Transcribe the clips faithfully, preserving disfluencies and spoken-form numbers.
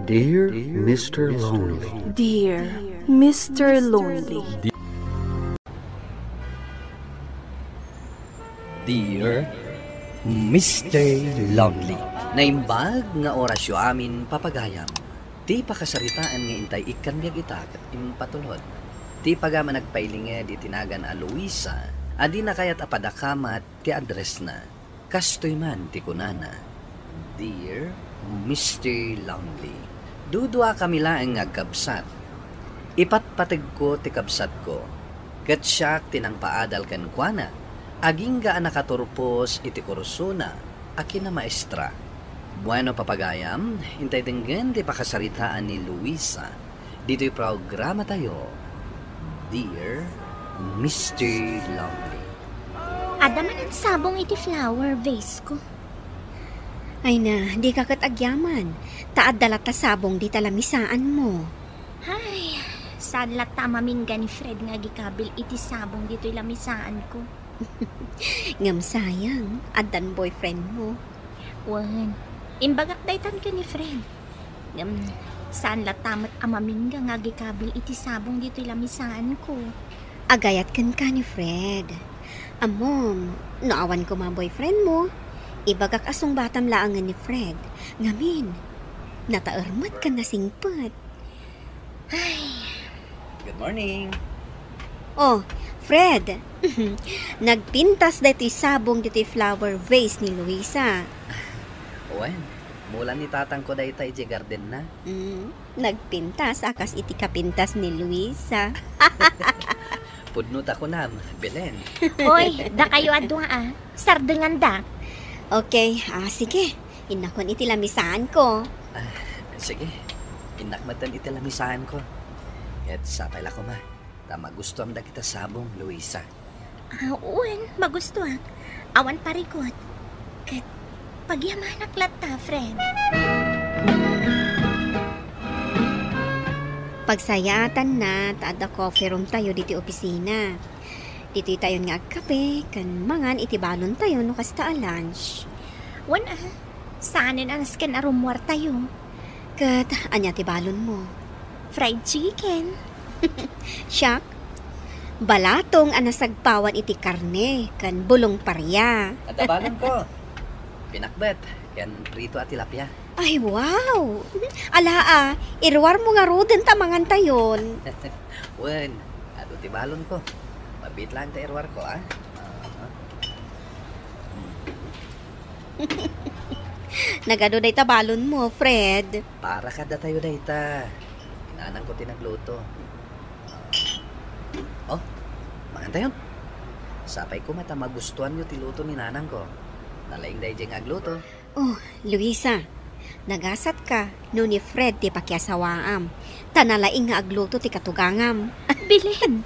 Dear Mister Lonely. Dear Mister Lonely. Dear Mister Lonely. Naimbag nga orasyo amin, papagayam. Ti pakasaritaan nga intay ikkan biag ita ket impatulod. Ti pagam a nagpailinged iti nagan a Luisa, a dina kayat a padakamat ti addressna. Kastoy man ti kunana, "Dear Mister Lonely, duduakami laeng nga agkabsat. Ipatpategko ti kabsatko, ket siak ti nangpaadal kenkuana, agingga a nakaturpos iti kursona a kinamaestra." Bueno, papagayam, intay denggen ti pakasaritaan ni Luisa. Ditoy programatayo, Dear Mister Lonely. Adda manen sabong iti flower vase ko. Ay na, dika ket agyaman. Ta adda latta sabong dita lamisaan mo. Ay, saan latta a mamingga ni Fred nga agikabil iti sabong ditoy lamisaan ko. Ngem sayang, addan boyfriend mo. Wen, imbagak daytan ken ni Fred. Ngem, saan latta met a mamingga nga agikabil iti sabong ditoy lamisaan ko. Agayat kenka ni Fred. Ammom, no awan koma boyfriend mo, ibagak a sungbatam laengen ni Fred. Ngamin, nataer met ken nasingpet. Ay. Good morning. Oh, Fred. Nagpintas daytoy sabong ditoy flower vase ni Luisa. Wen, mula ni tatangko dayta idiay gardenna. Mm, nagpintas a kas iti kapintas ni Luisa. Pudno ta kunam, Belen. Oy, dakayo a dua, ah. Sardengandak. Okay, ah, sige. Innakon iti lamisaanko. Ah, sige. Innak metten iti lamisaanko. Ket sapay la koma, ta magustuam dagita sabong, Luisa. Ah, wen, magustuak. Awan parikut. Ket pagyamanak latta, Fred. Pagsayaatanna ta adda coffee room tayo ditoy opisina. Ditoy tayon nga agkape ken mangan iti balon tayo no kasta a lunch. Wen a, saanen a nasken a rummuar tayo. Ket ania ti balon mo? Fried chicken. Siak, balatong a nasagpawan iti karne ken bulong paria. Adda balon ko. Pinakbet ken prito a tilapia. Ay, wow! Ala, ah, iruar mo ngaruden ta mangan tayon. Wen, adu ti balon ko. Mabiit laeng ta iruar ko, ah. Aha. Nagadu dayta balon mo, Fred. Para kadatayo dayta. Nanang ko ti nagluto. Oh, mangan tayon. Sapay koma ta magustuanyo ti luto ni nanang ko. Nalaing daydiay nga agluto. Oh, Luisa, nagasatka no ni Fred ti pakiasawaam, ta nalaing nga agluto ti katugangam. Belen,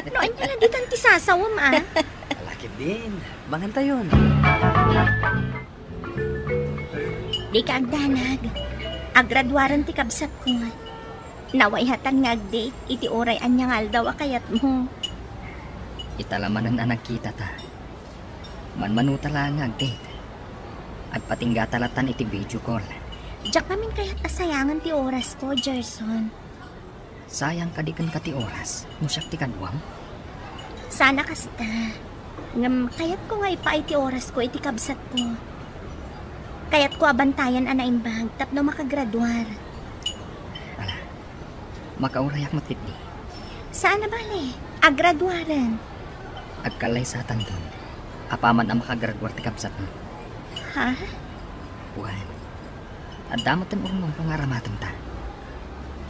no ania la ditan ti sasawem, a? Ala ketdin, mangan tayon. Dika agdanag. Agraduaren ti kabsatko. Nawaihatan nga ag-date iti uray ania nga aldaw a kayatmo. Ita la manen a nagkitata. Manmanuta laeng nga ag-date. Agpatinggata latan iti video call. Diak ngamin kayat a sayangen ti orasko, Gerson. Sayang kadi kenka ti oras no siak ti kaduam? Saan a kasta. Ngem kayatko nga ipaay ti orasko iti kabsatko. Kayatko a bantayan a naimbag tapno makagraduar. Ala, makaurayak met ketdi. Saan a bale, agraduaren. Agkallaysatan don. Apaman a makagraduar ti kabsatmo. Ha? Wen, adda met ti urnongko nga aramatemta.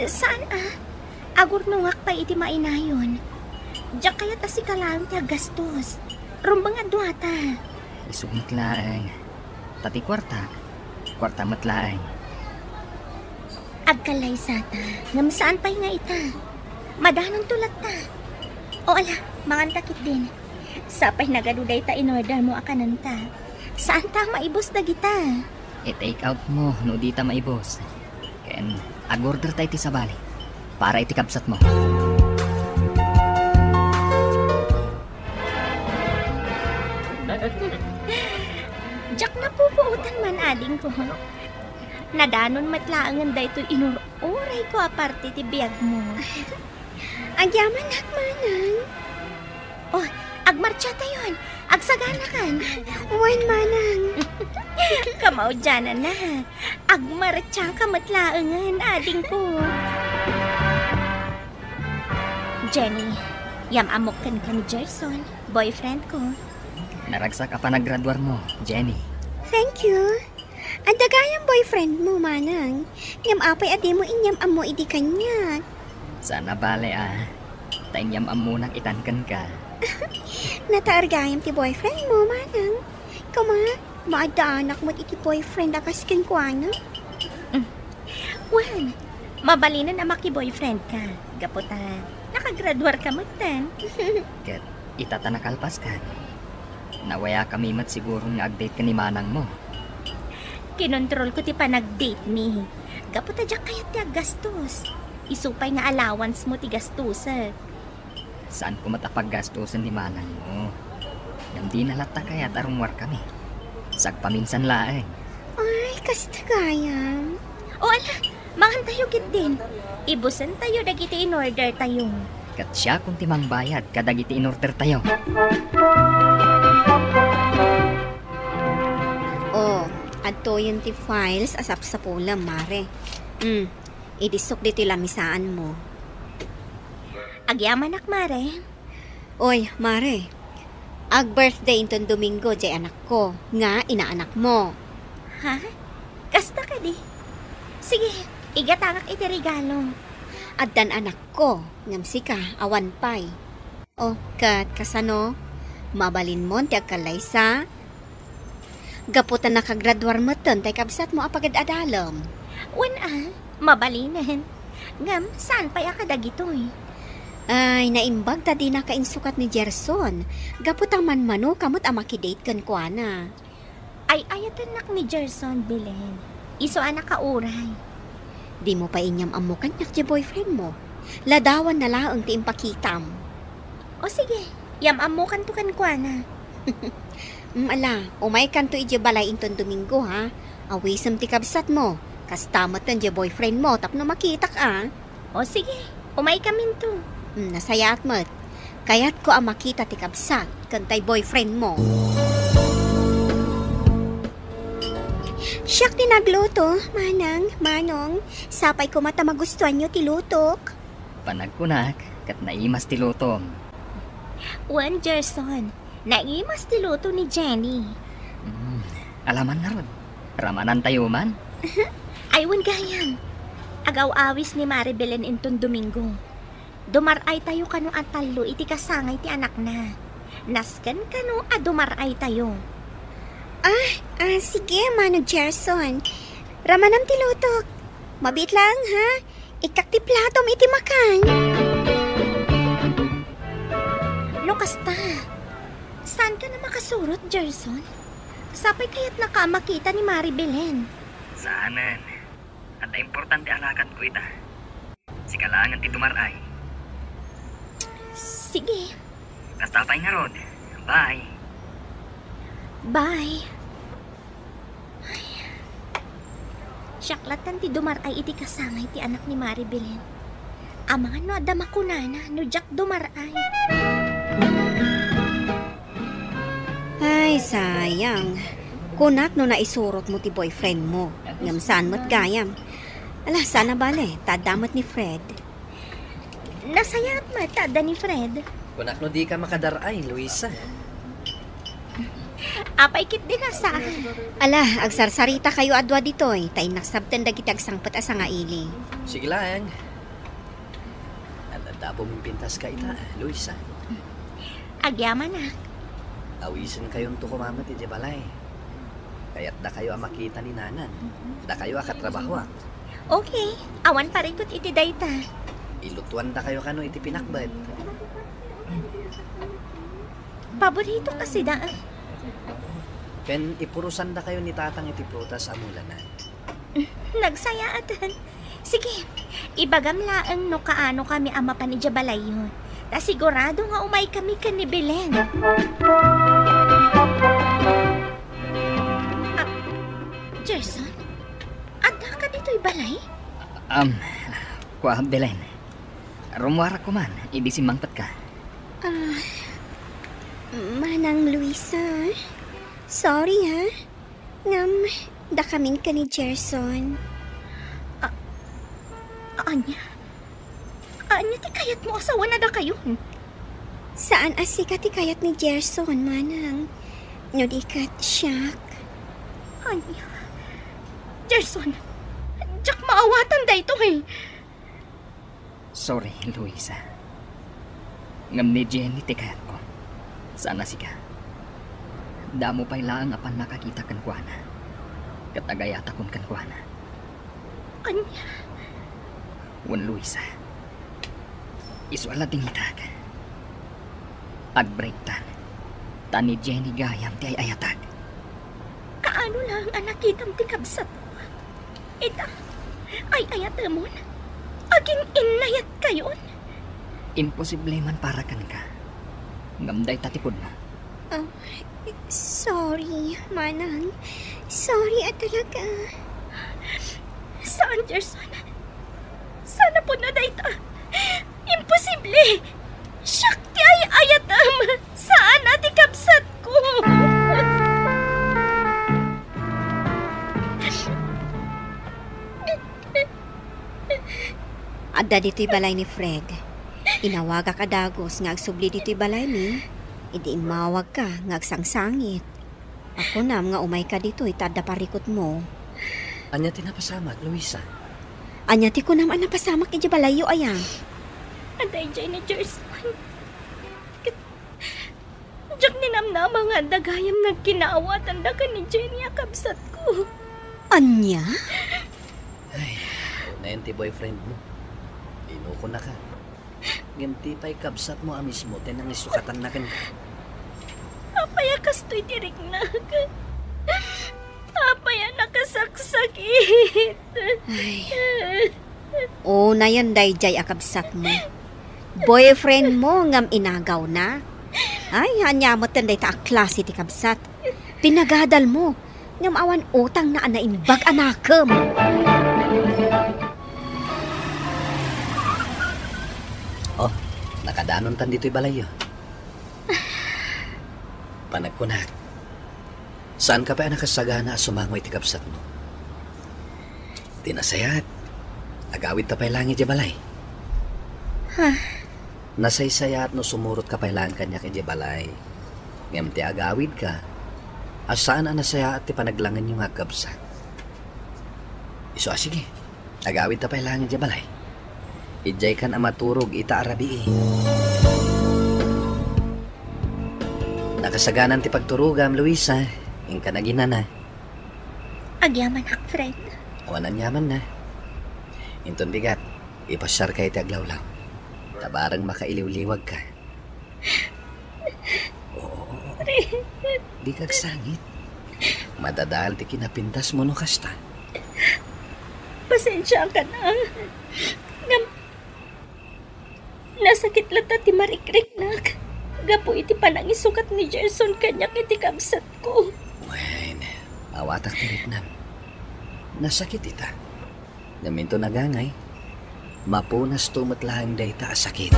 Saan a? Agurnongak pay iti mainayon. Diak kayat a sika laeng ti aggastos. Rumbeng a duata. Isuna met laeng. Ta ti kuarta, kuarta met laeng. Agkallaysata, ngem saan pay nga ita. Madanonto latta. O ala, manganta ketdin. Sapay nagadu dayta in-order mo a kanenta. Saanta a maibus dagita. I-take out mo no dita maibus. Ken ag-order ta iti sabali para iti kabsatmo. Diak napupuotan man, adingko. Nadanon met laengen daytoy inur-urayko a parte ti biagmo. Agyamanak, manang. Oh, agmartsa tayon. Agsaganakan. Wen, manang. Kamaudiananna. Agmartsa ka met laengen, adingko. Jenny, yam-ammok kenka ni Gerson, boyfriend ko. Naragsak a panagraduarmo, Jenny. Thank you. Adda gayam boyfriend mo, manang. Ngem apay a dimo inyam-ammo idi kaniak? Saan a bale a. Ta inyam-ammonak itan kenka. Nataer gayam ti boyfriend mo, manang. Koma, maaddaanak met iti boyfriend a kas kenkuana. Mm. Wen, mabalinen a maki-boyfriend ka. Gapu ta, nakagraduar ka metten. Ket ita ta nakalpaskan, nawayakami met siguron nga ag-date ken ni manangmo. Kinontrolko ti panag-date mi. Gapu ta diak kayat ti aggastos. Isu pay nga allowance mo ti gastusek. Saanko met a paggastusen ni manangmo. Ngem dina latta kayat a rummuarkami. Sagpaminsan laeng. Ay, kasta gayam. O ala, mangantayo ketdin. Ibusentayo dagiti in-ordertayo. Ket siakon ti mangbayad kadagiti in-ordertayo. O, adtoyen ti files a sapsapulem, Mare. Hmm, idisok ditoy lamisaanmo. Agyamanak, Mare. Oy, Mare. Ag-birthday inton Domingo diay anakko, nga inaanakmo. Ha? Kasta kadi? Sige, igatangak iti regalo. Addan anakko, ngem sika, awan pay. O, ket kasano? Mabalinmon ti agkallaysa? Gapu ta nakagraduar metten tay kabsatmo a pagad-adalem. Wen a, mabalinen. Ngem, saan pay a kadagitoy? Ay, naimbag ta dinaka insukat ni Gerson. Gapu ta manmanoka met a makidate kenkuana. Ay-ayatennak ni Gerson, Belen. Isu a nakauray. Dimo pay inyam-ammo kaniak ti boyfriend mo. Ladawanna laeng ti impakitam. O sige, yam-ammokanto kenkuana. Mm, ala, umaykanto idiay balay inton Domingo, ha? Awisem ti kabsatmo. Kasta metten diay boyfriend mo tapno makitak, a. O sige, umaykaminto. Mm, nasayaat met. Kayatko a makita ti kabsat ken tay boyfriend mo. Siak ti nagluto, Manang, Manong. Sapay koma ta magustuanyo ti lutok. Panagkunak, ket naimas ti lutom. Wen, Gerson, naimas ti luto ni Jenny. Mm, alaman ngarud. Ramanantayo man? Ay, wen gayam. Agaw-awis ni Mare Belen inton Domingo. Dumar-aytayo kano a tallo iti kasangay ti anakna. Nasken kano a dumar-aytayo. Ah, ah, sige, Manong Gerson. Ramanam ti lutok. Mabiit laeng, ha? Ikkak ti platom iti makan. No kasta, saanka a makasurot, Gerson? Sapay kayatnaka a makita ni Mare Belen. Saanen. Adda importante a lakadko ita. Sika laengen ti dumar-ay. Sige. Kasta pay ngarud. Bye. Bye. Ay. Siak lattan ti dumar-ay iti kasangay ti anak ni Mare Belen. Amangan no adda makunana no diak dumar-ay. Ay, sayang. Kunak no naisurotmo ti boyfriend mo. Ngem saan met gayam. Ala, saan a bale, ta adda met ni Fred. Nasayaat met ta adda ni Fred. Kunak no dika makadar-ay, Luisa. Apay ketdin a saan? Ala, agsarsarita kayo a dua ditoy, ta innak sabten dagiti agsangpet a sangaili. Sige laeng. Adda pumimpintas ka ita, Luisa. Agyamanak. Awisenkayonto koma met idiay balay. Kayatdakayo a makita ni Nanan. Dakayo a katrabahoak. Okay, awan parikut iti dayta. Ilutuandakayo kano iti pinakbet. Paborito kasi da. Ken ipurusandakayo ni Tatang iti prutas a mulanan. Nagsayaatan. Sige, ibagam laeng no kaanokami a mapan idiay balayyo. Ta sigurado nga umaykami ken ni Belen. Ah, Gerson? Adda Balay? Um, kua, Belen. Rummuarak man, idi simmangpetka. Ah, Manang Luisa, sorry ha. Ngem, dakamin ken ni Gerson. A-, ania? Ania ti kayatmo a sawen a dakayon? Saan a sika ti kayat ni Gerson, manang. No di ket siak. Ania? Gerson, diak maawatan daytoy. Sorry, Luisa. Ngem ni Jenny ti kayatko. Saan a sika. Damo pay laeng a pannakakita kenkuana. Ket agayatakon kenkuana. Ania? Wen, Luisa. Isu a ladingitak. Agbreaktan. Ta ni Jenny gayam ti ay-ayatak. Kaano laeng a nakitam ti kabsatko? Ita, ay-ayatemon? Agin-innayatkayon? Imposible man para kenka. Ngem dayta ti pudno. Ah, sorry, manang. Sorry a talaga. Saan, Gerson? Saan a pudno dayta? Imposible! Siak ti ay-ayatem! Saan a ti kabsatko! Adda ditoy balay ni Fred. Inawagak a dagus nga agsubli ditoy balaymi, idi immawagka nga agsangsangit. Akunam nga umayka ditoy ta adda parikutmo. Ania ti napasamak, Luisa? Ania ti kunam a napasamak idiay balayyo aya? Adda idiay ni Gerson. Ket diak ninamnama nga adda gayam nagkinaawatanda ken ni Jenny a kabsatko. Ania? Ay, unayen ti boyfriend mo. Inukonaka. Ngem ti pay kabsatmo a mismo ti nangisukatan na kenka. Apay a kastoy ti riknak? Apay a nakasaksakit? Ay. Unayen daydiay a kabsatmo. Boyfriend mo ngem inagawna. Ay, ania metten dayta a klase ti kabsat? Pinagadal mo, ngem awan utangna a naimbag a nakem. Oh, nakadanontan ditoy balayyo. Panagkunak, saanka pay a nakasagana a sumango iti kabsatmo? Ti nasayaat, agawidta pay laeng idiay balay. Ha? Nasaysayaat no sumurotka pay laeng kaniak idiay balay. Ngem ti agawidka, a saan a nasayaat ti panaglangenyo nga agkabsat. Isu a sige, agawidta pay laeng idiay balay. Idiaykan a maturog ita a rabii. Nakasaganan ti pagturogam, Luisa. Inka naginana. Agyamanak, Fred. Awan aniamanna. Inton bigat, ipasiarka iti aglawlaw. Ta bareng makailiwliwagka. Oo. Dika agsangit. Madadael ti kinapintasmo no kasta. Pasensiakan a. Ngem, nasakit latta ti marikriknak gapu iti panangisukat ni Gerson kaniak iti kabsatko. Wen, awatak ti riknam. Nasakit ita. Ngem inton agangay, mapunasto met laeng dayta a sakit.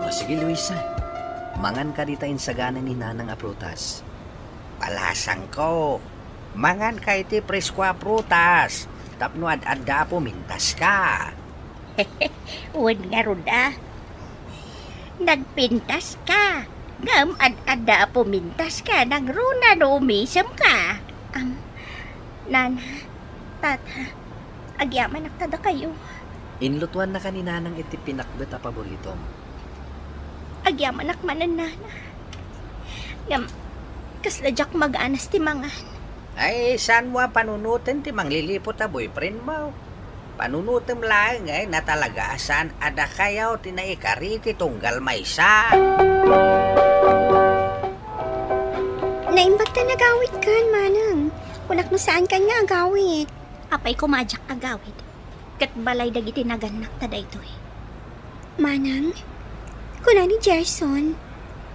O sige, Luisa, manganka dita insagana ni Nanang a prutas. Palasangko, manganka iti presko a prutas tapno ad-adda a pumintaska. Wen ngarud a. Nagpintaska. Ngem ad-adda a pumintaska nangruna no umisemka. Am, Nana, Tata, agyamanak kadakayo. Inlutoannaka ni Nanang iti pinakbet a paboritom. Agyamanak manen, Nana. Ngem, kasla diak maganas ti mangan. Ay, saanmo a panunoten ti mangliliput a boyfriend mo? Panunotem laeng, ay, natalaga a saan a dakayo ti naikari ti tunggal maysa. Naimbag ta nagawidkan, manang. Kunak no saankan nga agawid. Apay koma a diak agawid. Ket balay dagiti nagannakta daytoy. Manang, kuna ni Gerson,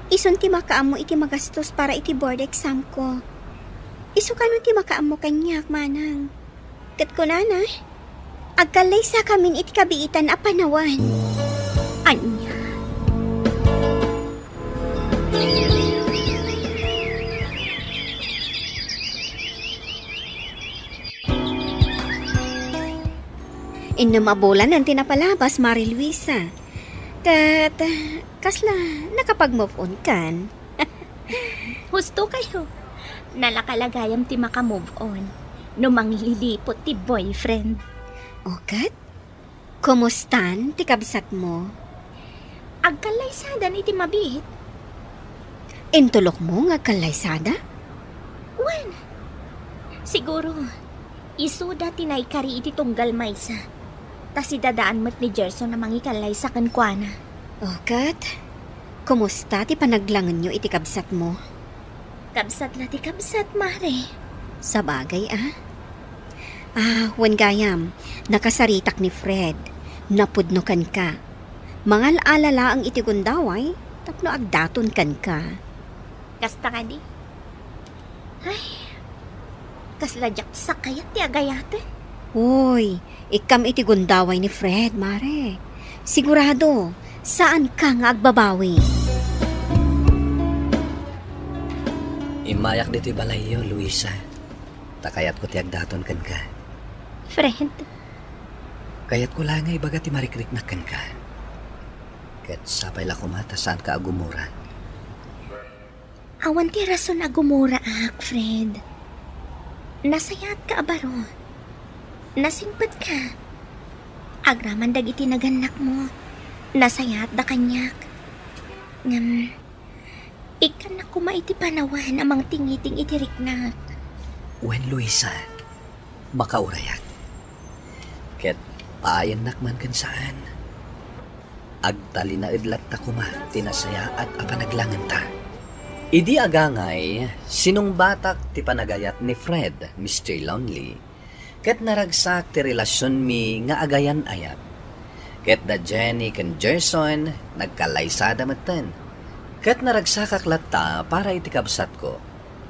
isun ti makaammo iti magastos para iti board exam ko. Isu kano ti makaammo kaniak, manang. Ket kunana, agkallaysakamin iti kabiitan a panawen. Ania? Innem a bulanen ti napalabas, Mari Luisa. Ket, kasla nakapag-move on kan? Husto kayo. Nalakalagayam ti maka-move on no mangliliput ti boyfriend. O ket, kumustan ti kabsatmo? Agkallaysadan iti mabiit. Intulokmo nga agkallaysada? Wen, siguro, isuda ti naikari iti tunggal maysa. Ta sidadaan met ni Gerson a mangikallaysa kenkuana. O ket, kumusta ti panaglangenyo iti kabsatmo? Kabsat la ti kabsat, Mare. Sabagay, a. A, wen gayam, nakasaritak ni Fred. Napudno kenka. Mangal-ala laeng iti gundaway tapno agdaton kenka. Kasta kadi? Ay, kasla diak sakayat ti agayaten. Uy, ikkam iti gundaway ni Fred, Mare. Sigurado, saanka nga agbabawi. Immayak ditoy balayyo, Luisa. Ta kayatko ti agdaton kenka. Fred? Kayatko la nga ibaga ti marikriknak kenka. Ket sapay la koma ta saanka a gumura. Awan ti rason a gumuraak, Fred. Nasayaatka a baro. Nasingpetka. Agraman dagiti nagannakmo, nasayaatda kaniak. Ngem, ikkannak koma iti panawen a mangtingiting iti riknak. Wen, Luisa, makaurayak. Ket paayannak man ken saan. Agtalinaed latta koma ti nasayaat a panaglangenta. Idi agangay, sinungbatak ti panagayat ni Fred, Mister Lonely, ket naragsak ti relasionmi nga agayan-ayat. Ket da Jenny ken Gerson, nagkallaysada metten. Ket naragsakak latta para iti kabsatko,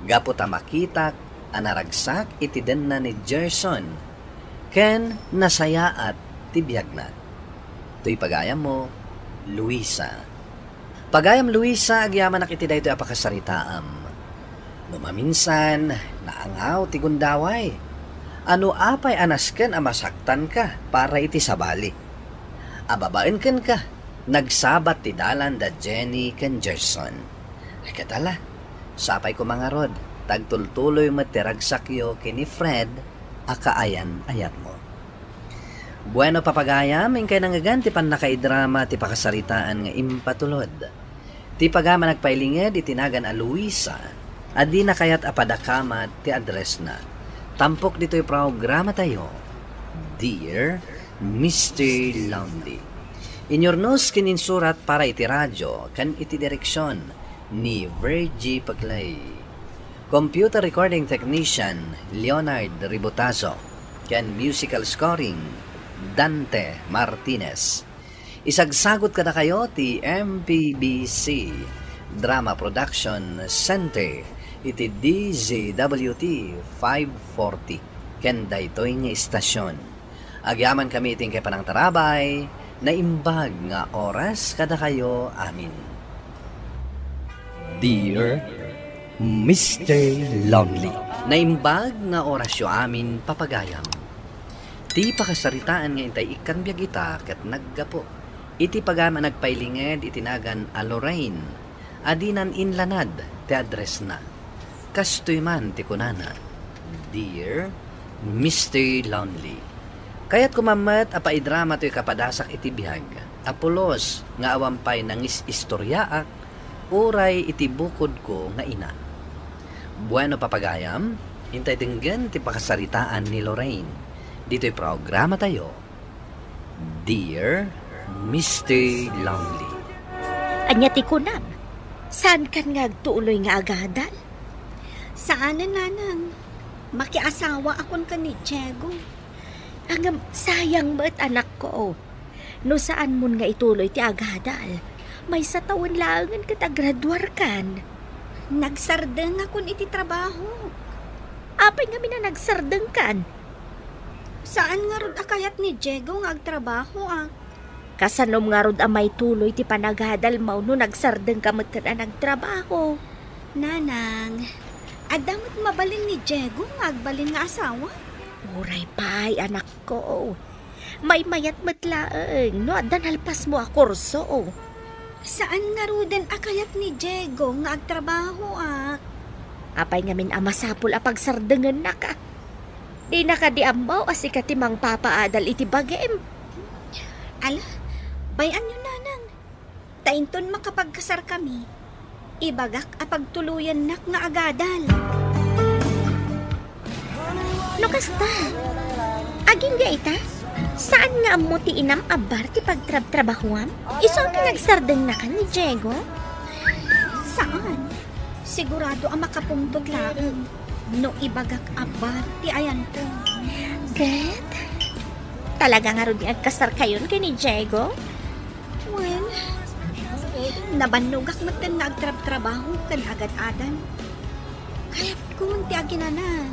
gapu ta makitak a naragsak iti denna ni Gerson ken nasayaat ti biagna. Toy pagayammo, Luisa. Pagayam Luisa, agyamanak iti daytoy a pakasaritaam. No maminsan, naangaw ti gundaway. A no apay a nasken a masaktanka para iti sabali. A babaen kenka, nagsabat ti dalan da Jenny ken Gerson. Ket ala, sapay koma ngarud, ta agtultuloy met ti ragsakyo ken ni Fred a kaayan-ayatmo. Bueno, papagayam, inkay nangngegna ti pannakaidrama ti pakasaritaan nga impatulod. Ti pagayam a nagpailinged iti nagan a Luisa, a dina kayat a padakamat ti addressna. Tampok ditoy programatayo, Dear Mister Lonely. Inyurnos ken insurat para iti radio ken iti direksion ni Virgie Paclay. Computer recording technician, Leonard Ributazo, ken musical scoring, Dante Martinez. Isagsagut kadakayo ti M P B C Drama Production Center iti D Z W T five forty ken daytoy nga istasyon. Agyamankami iti inkay panangtarabay, naimbag nga oras kadakayo amin. Dear Mister Lonely. Naimbag nga orasyo amin, papagayam. Ti pakasaritaan nga intay ikkan biag ita ket naggapu iti pagayam a nagpailinged iti nagan a Lorraine a dinan inlanad ti addressna. Kastoy man ti kunana, Dear Mister Lonely, kayatko man met a paidrama toy kapadasak iti biag a pulos nga awan pay nangis-istoriaak uray iti bukodko nga ina. Bueno, papagayam, intay denggen ti pakasaritaan ni Lorraine ditoy programatayo, Dear Mister Lonely. Ania ti kunam? Saankan nga agtuloy nga agadal? Saanen, nanang. Makiasawaakon ken ni Diego. Ngem sayang met, anakko. No saanmon nga ituloy ti agadal, maysa tawen laengen ket agraduarkan. Nagsardengakon iti trabahok. Apay ngamin a nagsardengkan? Saan ngarud a kayat ni Diego nga agtrabahoak. Kasanom ngarud a maituloy ti panagadalmo no nagsardengka metten a nagtrabaho? Nanang, adda met mabalin ni Diego nga agbalin nga asawa? Uray pay, anakko. Maymayat met laeng no adda nalpasmo a kurso. Saan ngaruden a kayat ni Diego nga agtrabahoak. Apay ngamin a masapul a pagsardengennaka? Dina kadi ammo a sika ti mangpapaadal iti bagim? Ala, bay-anyo, Nanang. Ta inton makapagkasarkami, ibagak a pagtuloyennak nga agadal. No kasta, agingga ita, saan nga ammo ti inam a bar ti pagtrabtrabahuam? Isu a pinagsardengnakan ni Diego? Saan? Sigurado a makapungtod laeng no ibagak a bar ti ayanko. Ket, talaga ngarud nga agkasarkayon ken ni Diego? Wen, nabannogak metten nga agtrabtrabaho ken agad-adan. Kayatko ti aginana.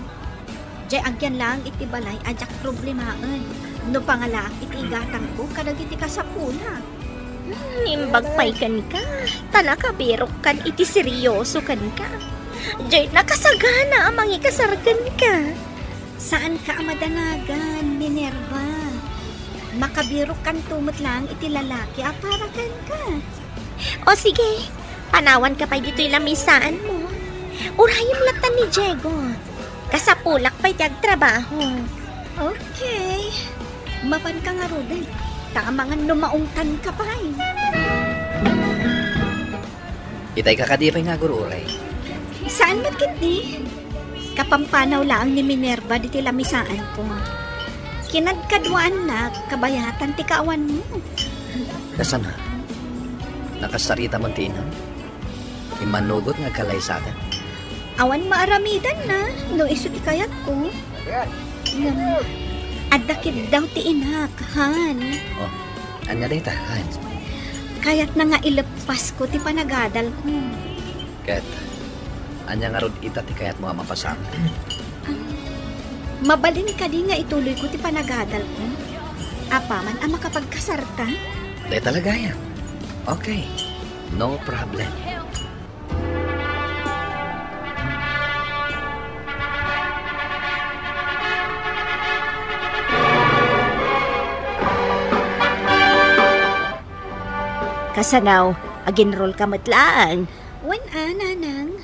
Jay agyan laeng iti balay a diak problemaen no pangalaak iti igatangko kadagiti kasapulak. Hmm, imbag pay kenka, ta nakabirokkan iti seryoso kenka. Jay nakasagana a mangikasar kenka. Saanka a madanagan, Minerva. Makabirokkanto met laeng iti lalaki a para kenka. O sige, panawanka pay ditoy lamisaanmo. Urayem lattan ni Diego. Kasapulak pay ti agtrabaho. Okay. Mapanka ngaruden. Ta amangan no maungtanka pay. Itay ka kadi pay nga agur-uray. Saan met ketdi? Kapampanaw laeng ni Minerva ditoy lamisaanko. Kinadkaduaannak kabayatan ti kaawanmo. Kasano? Nakasarita man ti inam? Immanugot nga agkalaysakan. Awan maaramidanna no isu ti kayatko. Ngem, adda kiddaw ti inak, Han. Oh, ania dayta, Han? Kayatna nga ileppasko ti panagadalko. Ket, ania ngarud ita ti kayatmo a mapasamak? Ah, mabalin kadi nga ituloyko ti panagadalko? Apaman a makapagkasarta? Dayta la gayam. Okay. No problem. Kasano, ag-enroll ka met laeng? Wen a, Nanang.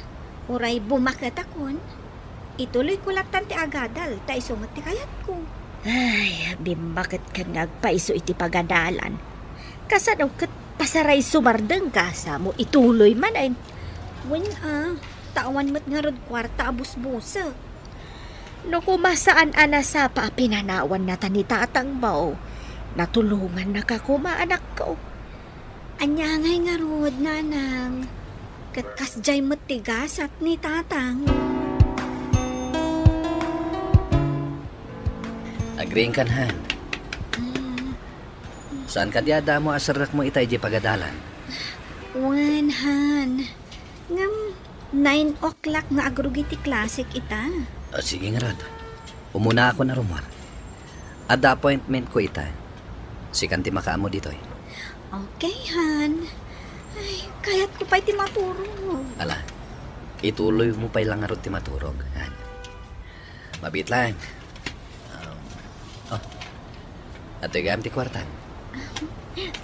Uray bumaketakon, ituloyko lattan ti agadal, ta isu met ti kayatko. Ay, bimmaketkan nga agpaiso iti pagadalan. Kasano ket pasaray sumardengka, sa mo ituloy manen? Wen a, ta awan met ngarud kuarta a busbusek. No koma saan a nasapa a pinanawanna ta ni tatangmo, natulongannaka koma, anakko. Ania ngay ngarud, Nanang? Ket kasdiay met ti gasat ni Tatang. Agriingkan, Han. Mm. Saan kadi a damo a serrekmo ita idiay pagadalan? Wen, Han. Ngem, nine o'clock nga agrugi ti klasek ita. Ah, sige ngarud. Umunaakon a rummuar. Adda appointmentko ita. Sikan ti makaammo ditoy. Okay, Han. Ay, kayatko pay ti maturog. Ala, ituloymo pay la ngarud ti maturog, Han. Mabiit laeng. Um, oh, adtoy gayam ti kuartam.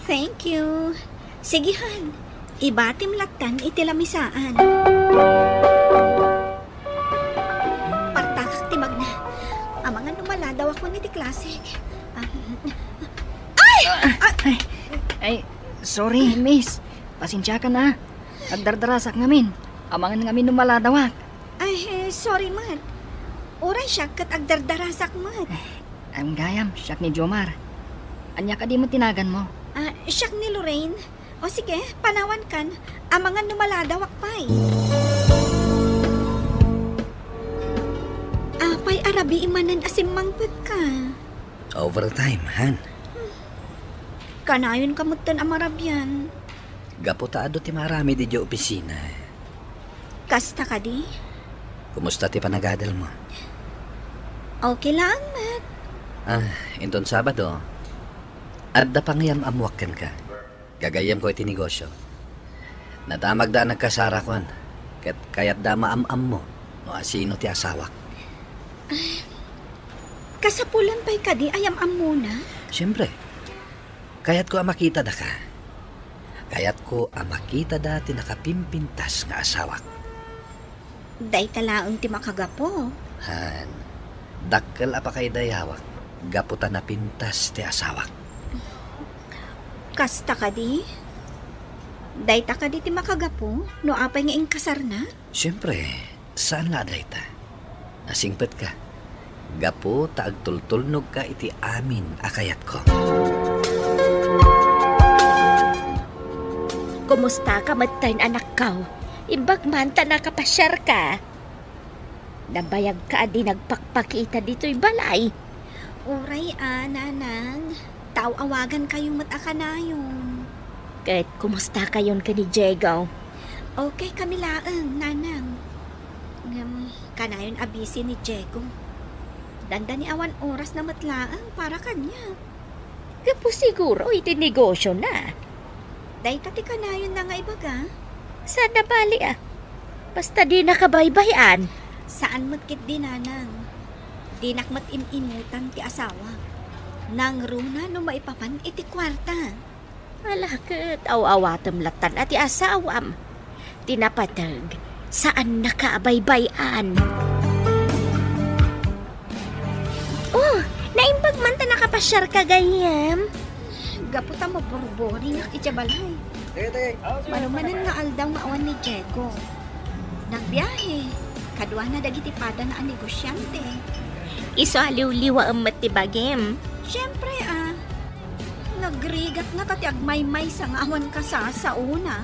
Thank you. Sige, Han. Ibatim lattan iti lamisaan. Partakak ti magna. Amangan no maladawakon iti klasek. Ah, ay! Ah! Ay, sorry, miss. Pasensiakan a. Agdardarasak ngamin. Amangan ngamin no maladawak. Ay, eh, sorry met. Uray siak ket agdardarasak met. Ay, gayam, siak ni Jomar. Ania kadi met ti naganmo? Ah, siak ni Lorraine. O sige, panawankan. Amangan no maladawak pay. Apay a rabii manen a simmangpetka? Overtime, Han. Kanayonka metten a marabian. Gapu ta adu ti maaramid idiay opisina. Kasta kadi? Kumusta ti panagadalmo? Okay lang, met. Ah, inton Sabado, adda pangayam-ammoak kenka. Gagayyemko iti negosio. Nadamagda a nagkasarakon, ket kayatda a maam-ammo no asino ti asawak. Kasapulan pay kadi a yam-ammona? Siempre. Kayatko a makitada ka. Kayatko a makitada ti nakapimpintas nga asawak. Dayta laeng ti makagapu. Han, dakkel a pakaidayawak gapu ta napintas ti asawak. Kasta kadi? Dayta kadi ti makagapu no apay nga inkasarna? Siempre, saan nga adda ita. Nasingpetka. Gapu ta agtultulnogka iti amin a kayatko. Kumustaka metten, anakko? Imbag man ta nakapasiarka. Nabayagka a di nagpakpakita ditoy balay. Uray a, nanang. Taaw-awagankayo met a kanayon. Ket kumustakayon ken ni Diego? Okay kami laeng, nanang. Ngem, kanayon a busy ni Diego. Dandani awan orasna met laeng para kaniak. Gapu siguro iti negosiona. Dayta ti kanayonna nga ibaga? Saan a bali a. Basta dinaka baybay-an. Saan met ketdi, nanang. Dinak met im-imutan ti asawa. Nangruna no maipapan iti kuarta. Ala ket aw-awatem lattan a ti asawam. Ti napateg, saannaka a baybay-an. Oh, naimbag man ta nakapasiarka, gayyem. Gapu ta maburboringak idiay balay. Manumanen nga aldaw nga awan ni Diego. Nagbiahe, kaduana dagiti padana a negosiante. Isu a liwliwaem met ti bagim. Siempre, a. Nagrigat nga ta ti agmaymaysa nga awan kasasaona.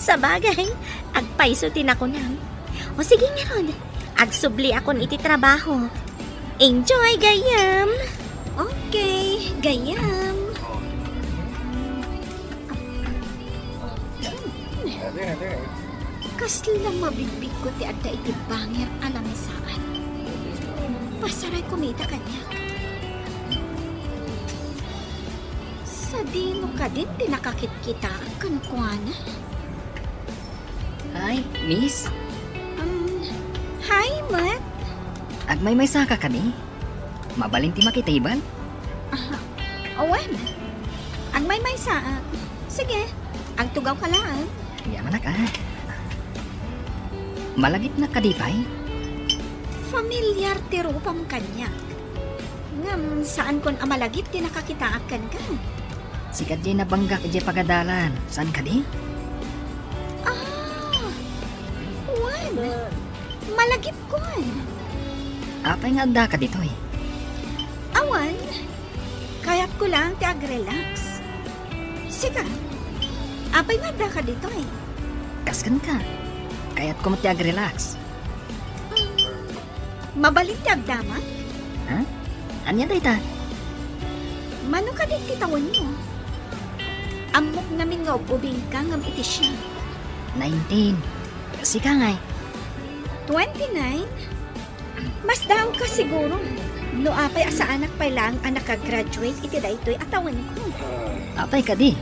Sabagay, agpayso ti nakunam. O sige ngarud, agsubliakon iti trabaho. Enjoy, gayyem! Okay, gayyem. Kasla mabigbigko ti adda iti bangir a lamisaan. Pasarayko ita kaniak. Sadino kadin ti nakakitkitaak kenkuana? Hi, miss. Um, hi, met. Agmaymaysaka kadi? Mabalin ti makitable? Ah, awan. Agmaymaysa, ah. Sige, agtugawka laeng. Yamanak, ah. Malagipnak kadi pay? Familiar ti rupam kaniak. Ngem, saankon a malagip ti nakakitaak kenka. Sika diay nabanggak idiay pagadalan. Saan kadi? Ah, wen. Malagipkon. Apay nga addaka ditoy? Awan. Kayatko lang ti agrelax. Sika, apay nga addaka ditoy? Kas kenka. Kayatko met ti agrelax. Mabalin ti agdama? Ha? Ania dayta? Mano kadi ti tawenmo? Ammok ngamin nga ub-ubingka ngem iti siak. Nineteen. Sika ngay? Twenty-nine? Masdaawka siguro no apay a saanak pay laeng a nakagraduate iti daytoy a tawenko. Apay kadi?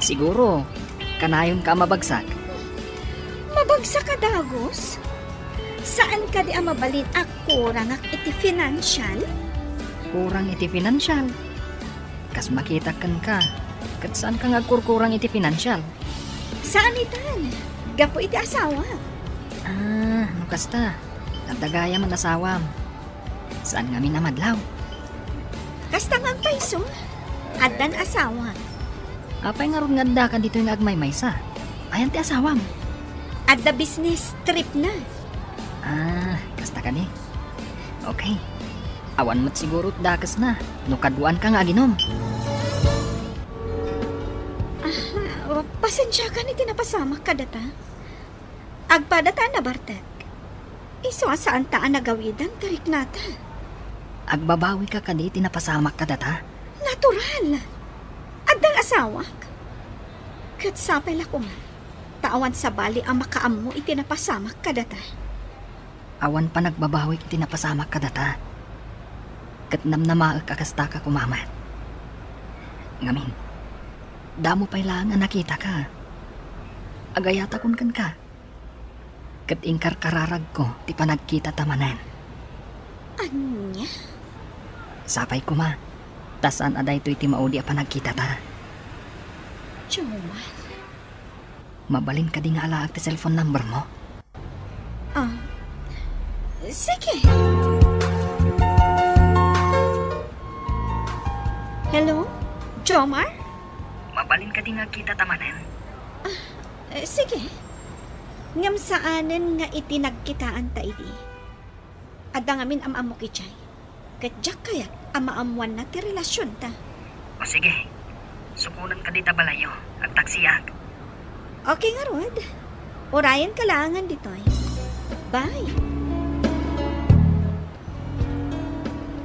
Siguro, kanayonka a mabagsak. Mabagsak a dagus? Saan kadi a mabalin a kurangak iti financial? Kurang iti financial? Kas makitak kenka, ket saanka nga agkurkurang iti financial? Saan itan, gapu iti asawa. Ah, no kasta, adda gayam asawam. Saan ngamin a madlaw? Kasta nga agpayso, addan asawa. Apay ngarud nga addaka ditoy nga agmaymaysa? Ayan ti asawam? Adda business trip na. Ah, kasta kadi? Okay. Awan met siguro dakesna no kaduaanka nga aginom. Ah, pasensiakan iti napasamak kadata. Agpadata a nabartek. Isu a saanta a nagawidan ti riknata. Agbabawika kadi iti napasamak kadata? Natural! Addan asawak. Ket sapay la koma, ta awan sabali a makaammo iti napasamak kadata. Awan panagbabawik ti napasamak kadata. Ket namnamaek a kastaka koma met. Ngamin, damo pay laeng a nakitaka. Agayatakon kenka. Ket inkarkararagko ti panagkitata manen. Ania? Sapay koma, ta saan a daytoy ti maudi a panagkitata. Jomar? Mabalin kadi nga alaek ti cellphone number mo? Ah, sige. Hello? Jomar? Mabalin kadi nga agkitata manen? Ah, eh, sige. Ngem saanen nga iti nagkitaanta idi. Adda ngamin am-ammok idiay. Ket diak kayat a maammoanna ti relasionta. O sige, sukonen ka dita balayyo. Agtaksiak. Okay ngarud. Urayenka laengen ditoy. Bye.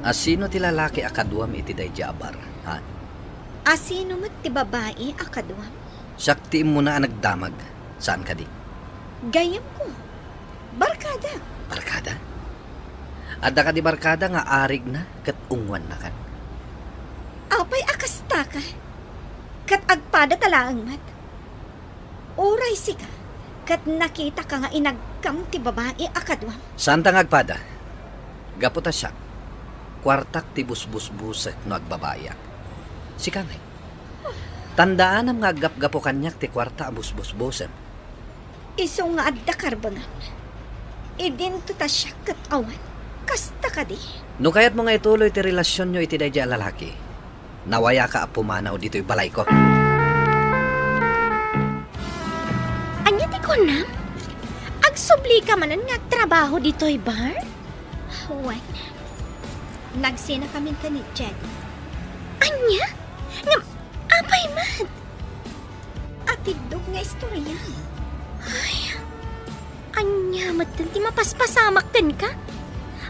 Asino ti lalaki a kaduam iti daydiay a bar, ha? Asino met ti babai a kaduam? Siak ti immuna a nagdamag. Saan kadi? Gayyemko. Barkada. Barkada? Adda kadi barkada nga arigna ket ungwannakan? Apay a kastaka? Ket agpadata laeng met. Uray sika, ket nakitaka nga inagkam ti babai a kaduam. Saanta nga agpada. Gapu ta siak, kuartak ti busbusbusek no agbabaiak. Sika ngay. Tandaanam nga aggapgapu kaniak ti kuarta a busbusbusem. Isu nga adda karbengam. Idinto ta siak ket awan. Kasta kadi? No kayatmo nga ituloy ti relasionyo iti daydiay a lalaki, nawayaka a pumanaw ditoy balayko. Ania ti kunam? Agsublika manen nga agtrabaho ditoy bar? Wen. Nagsinakamin ken ni Diego. Ania? Ngem, apay met? Atiddog nga istorya. Ay, ania metten ti mapaspasamak kenka?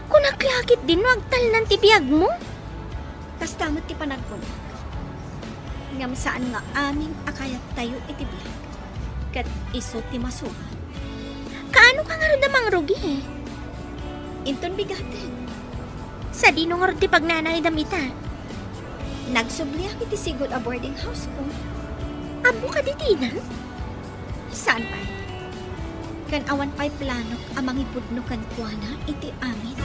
Kunak la ketdin no agtalnan ti biagmo? Kasta met ti panagkunak. Ngem saan nga amin a kayattayo iti biag, ket isu ti masuba. Kaano ka ngarud a mangrugi? Inton bigaten. Sadino ngarud ti pagnanaydam ita? Nagsubliak iti sigud a boarding house ko. Ammo kadi ti inam? Saan pay? Ken awan pay planok a mangipudno kenkuana iti amin.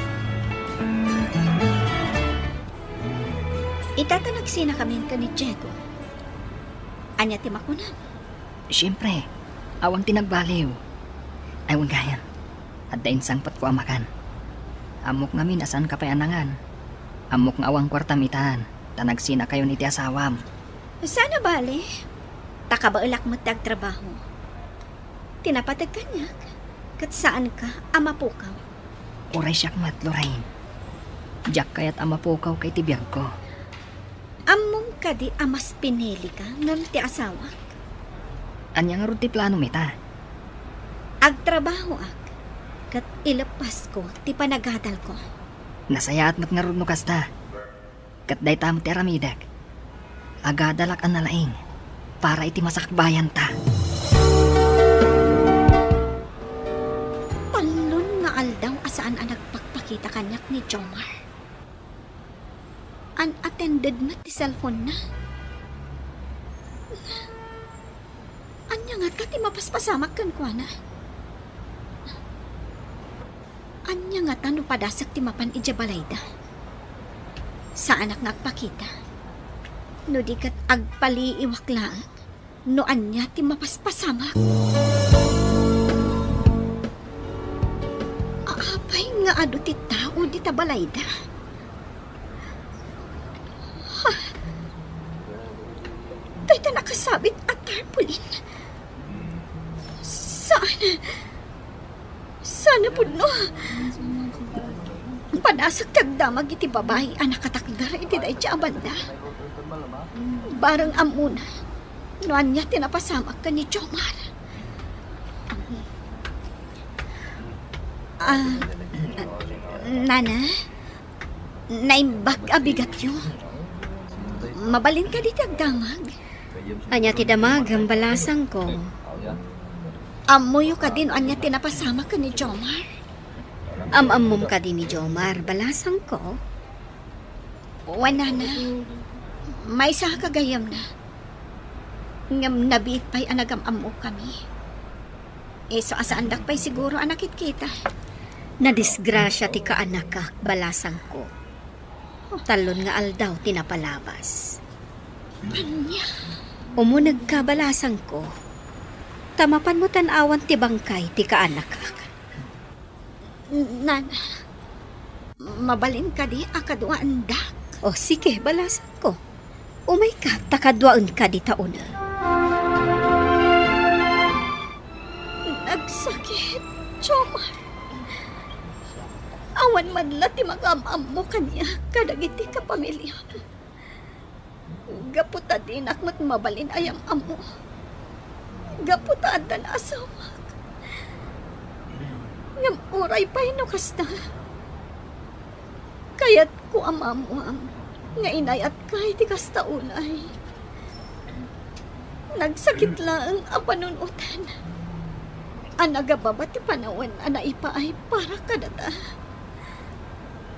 Ita ta nagsinakamin ken ni Diego. Ania ti makunam? Siempre, awan ti nagbaliw. Ay, wen gayam. Adda insangpetko a makan. Ammok ngamin a saanka pay a nangan. Ammok nga awan kuartam itan, ta nagsinakayon iti asawam. Saan a bale, ta kabaelak met ti agtrabaho. Ti napateg kaniak, ket saanka a mapukaw. Uray siak met, Lorraine. Diak kayat a mapukawka iti biagko. Ammom kadi a mas pinilika ngem ti asawak? Ania ngarud ti planom ita? Agtrabahoak, ket ileppasko ti panagadalko. Nasayaat met ngarud no kasta. Ket dayta met ti aramidek. Agadalak a nalaing para iti masakbayanta. Tallon nga aldaw a saan a nagpakpakita kaniak ni Jomar. Unattended met ti cellphone-na. Ania ngata ti mapaspasamak kenkuana? Ania ngata no padasek ti mapan idiay balayda? Saanak nga agpakita. No di ket agpaliiwak laeng no ania ti mapaspasamak. Apay nga adu ti tao dita balayda? Ha? Dayta nakasabit a tarpaulin. Saan? Saan a pudno? Padasek ti agdamag iti babai a nakatakder iti dayta a banda. Bareng ammona no ania ti napasamak ken ni Jomar. Ah, Nana? Naimbag a bigatyo. Mabalin kadi ti agdamag? Ania ti damagem, balasangko? Ammoyo kadi no ania ti napasamak ken ni Jomar? Am-ammom kadi ni Jomar, balasangko? Wen, nana. Maysa a gayyemna. Ngem nabiit pay a nagam-ammokami. Isu a saandak pay siguro a nakitkita. Nadisgrasia ti kaanakak, balasangko. Tallon nga aldaw ti napalabas. Ania? Umunegka, balasangko. Ta mapanmo tan-awan ti bangkay ti kaanakak. Nana, mabalin kadi a kaduaendak? O, sige, balasangko. Umayka, ta kaduaenka dita uneg. Nagsakit, Jomar. Awan man la ti makaam-ammo kaniak kadagiti kapamiliam. Gapu ta dinak met mabalin a yam-ammo. Gapu ta addan asawak. Ngem uray pay no kasta, kayatko a maammoam nga inayatka iti kasta unay. Nagsakit laeng a panunoten a nagababa ti panawen a naipaay para kadata.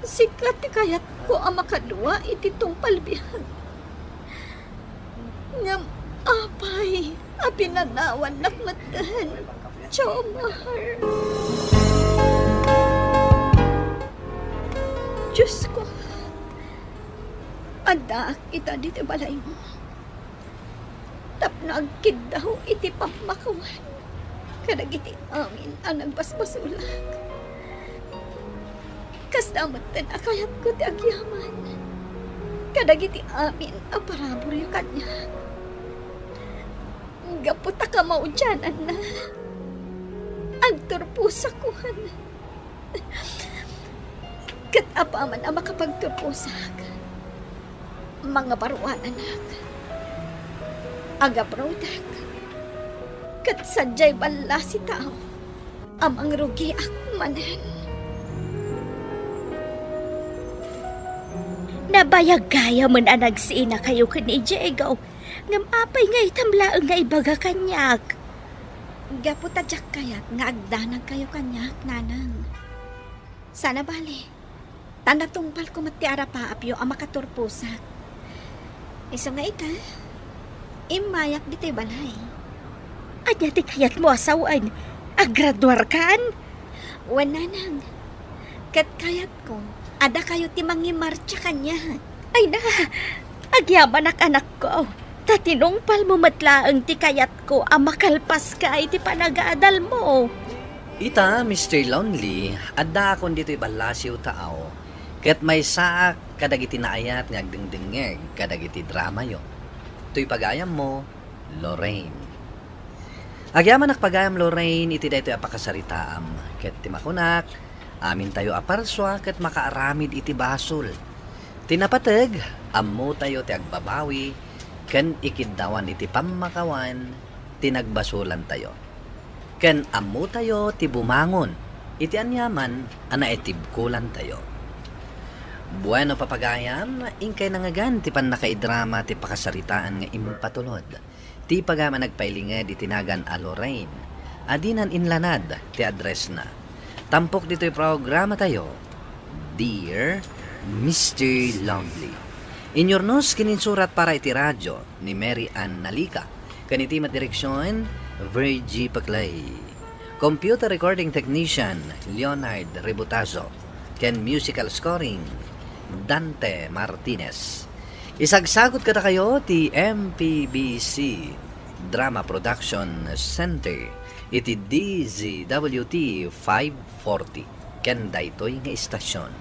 Sika ti kayatko a makadua iti tungpal biag. Ngem apay a pinanawannak metten, Jomar? Diosko, addaak ita ditoy balaymo tapno agkiddaw iti pammakawan kadagiti amin a nagbasbasolak. Kasta metten a kayatko ti agyaman kadagiti amin a paraburyo kaniak. Gapu ta kamaudiananna, agturposakuan. Ket apaman a makapagturposak, mangabaruananak, agabrodak, ket sadiay ballasi tao a mangrugiak manen. Nabayag gayamen a nagsiinakayo ken ni Diego, ngem apay nga itam laeng nga ibaga kaniak? Gapu ta diak kayat nga agdanagkayo kaniak, nanang. Sana bale, ta natungpalko met ti arapaapyo a makaturposak. Isu nga ita, immayak ditoy balay. Ania ti kayatmo a sawen? Aggraduarkan? Wen, nanang. Ket kayatko a dakayo ti mangimartsa kaniak. Ay na, agyamanak, anakko, ta tinungpalmo met laeng ti kayatko a makalpaska iti panagadalmo. Ita, Mister Lonely, addaakon ditoy ballasiw tao, ket maysaak kadagiti naayat nga agdengdengngeg kadagiti dramayo. Toy pagayammo, Lorraine. Agyamanak pagayam, Lorraine, iti daytoy a pakasaritaam, ket ti makunak, amintayo a parsua ket makaaramid iti basol. Ti napateg, ammotayo ti agbabawi ken ikiddawan iti pammakawan ti nagbasolantayo. Ken ammotayo ti bumangon iti aniaman a naitibkolantayo. Bueno, papagayam, inkay nangngegan ti pannakaidrama ti pakasaritaan nga impatulod. Ti pagayam a nagpailinged iti nagan a Lorraine, a dinan inlanad ti addressna. Tampok ditoy programatayo, Dear Mister Lonely. Inyurnos ken insurat para iti radio ni Mary Ann Nalica, ken iti met direksion, Virgie Paclay. Computer recording technician, Leonard Rebutazo, ken musical scoring, Dante Martinez. Isagsagut kadakayo ti M P B C Drama Production Center iti D Z W T five forty ken daytoy nga istasion.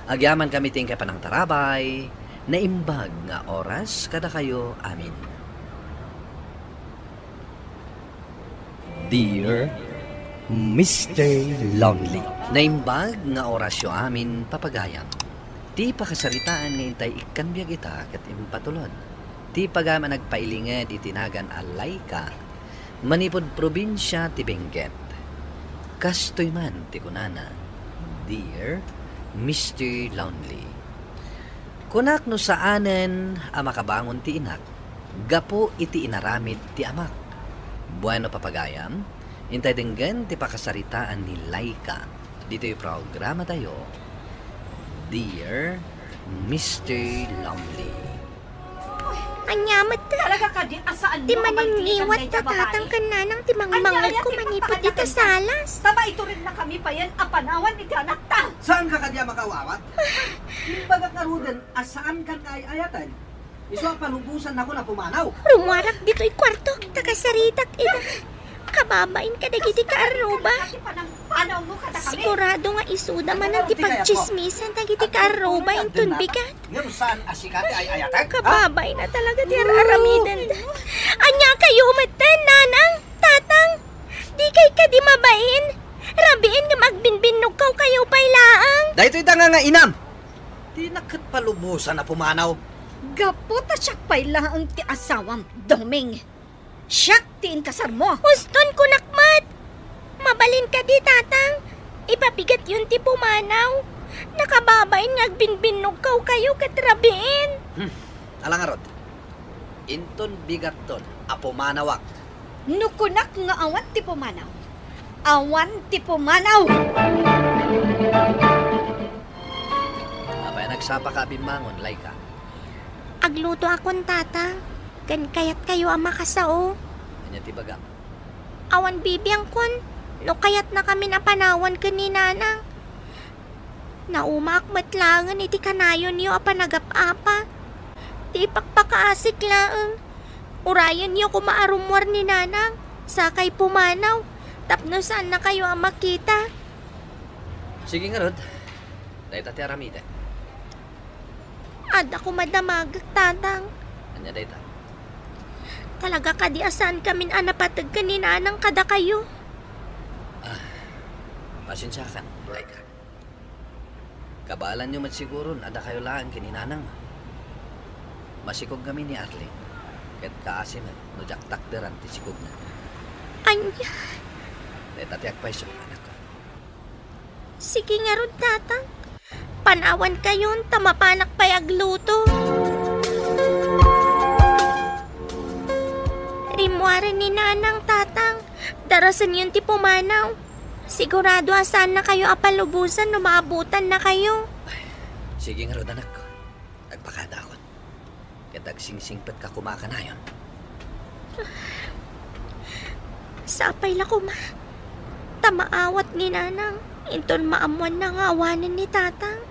Agyamankami ti inkay panangtarabay, naimbag nga oras kadakayo amin. Dear Mister Lonely. Naimbag nga orasyo amin, papagayam. Ti pakasaritaan nga intay ikkan biag ita ket impatulod. Ti pagayam a nagpailinged iti nagan a Laika, manipud probinsia ti Benguet. Kastoy man ti kunana, Dear Mister Lonely. Kunak no saanen a makabangon ti inak gapu iti inaramid ti amak. Bueno, papagayam, intay denggen ti pakasaritaan ni Laika. Ito'y programatayo, Dear Mister Lonely. Ania met ta? Talaga kadi a saan ti mo a maningiwat ta tatang ken nanang ti mangmangegko manipud ita salas. Ta maiturednakami payen a panawan iti anakta. Saanka kadi a makaawat? Imbagak ngaruden a saankan nga ay-ayaten. Isu a palubosannakon a pumanaw. Rummuarak ditoy kuartok, ta kasaritak ida. Kababain kadagiti kaarruba. Sigurado nga isuda manen ti pagtsismisan dagiti kaarruba inton bigat. Ngem saan a sika ti ay-ayatek, ha? Kababain a talaga ti ar-aramidenda. Ania kayo metten, nanang, tatang? Dikay kadi mabain? Rabiin ngem agbinbinnogkaw kayo pay laeng. Daytoy da nga nga inam. Dinak ket palubosan a pumanaw. Gapu ta siak pay laeng ti asawam, Doming. Siak ti inkasarmo. Uston kunak met. Mabalin kadi, tatang? Ipabigatyon ti pumanaw. Nakababain nga agbinbinnogkaw kayo ket rabiin. Hmm. Ala ngarud. Inton bigatton a pumanawak. No kunak nga awan ti pumanaw, awan ti pumanaw. Apay a nagsapaka a bimmangon, Laika? Aglutoakon, tatang, ken kayatkayo a makasao. Ania ti ibagam? Awan bibiangkon no kayatnakamin a panawan ken ni nanang. Naumaak met laengen iti kanayonyo a panagap-apa. Ti ipakpakaasik laeng, urayenyo koma a rummuar ni nanang, sakay pumanaw, tapno saannakayo a makita. Sige ngarud, dayta ti aramidek. Adda koma damagek, tatang. Ania dayta? Talaga kadi a saankamin a napateg ken ni nanang kadakayo? Ah, pasensiakan, Laika. Kabaelanyo met siguron a dakayo laeng ken ni nanang. Masikog ngamin ni Arlene, ket kaasi met no diak takderan ti sikogna. Ania? Dayta ti agpayso, anakko. Sige ngarud, tatang. Panawankayon ta mapanak pay agluto. Rimmuaren ni nanang, tatang. Darasenyon ti pumanaw. Sigurado a saannakayo a palubosan no maabutannakayo. Sige ngarud, anakko. Agpakadaakon. Ket agsingsingpetka koma a kanayon. Sapay la koma ta maawat ni nanang inton maammoanna nga awanen ni tatang.